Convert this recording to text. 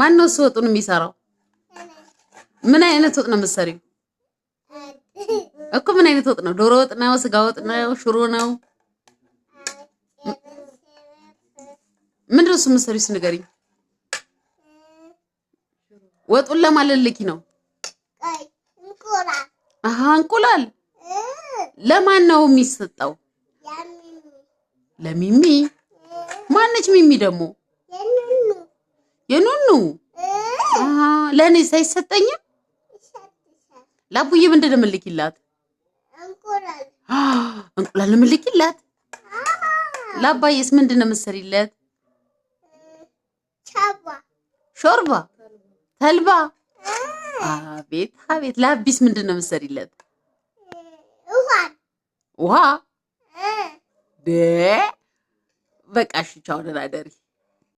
ማን ነው እሱ ወጡን የሚሰራው? ምን አይነት ወጥ ነው የምትሰሪው? እኮ ምን አይነት ወጥ ነው? ዶሮ ወጥ ነው? ስጋ ወጥ ነው? ሽሮ ነው? ምንድን ነው እሱ የምትሰሪው? እስኪ ንገሪኝ። ወጡን ለማን ልልኪ ነው? አሃ እንቁላል ለማን ነው የሚሰጠው? ለሚሚ። ማነች ሚሚ ደግሞ? የኑኑ። አሃ ለእኔስ አይሰጠኝም? ለአቡዬ ምንድን ነው የምልኪላት? እንቁላል ነው የምልኪላት። ለአባዬስ ምንድን ነው የምትሰሪለት? ሾርባ፣ ተልባ። አቤት አቤት። ለአቢስ ምንድን ነው የምትሰሪለት? ውሃ። በቃ እሺ፣ ቻው፣ ደህና ደሪ።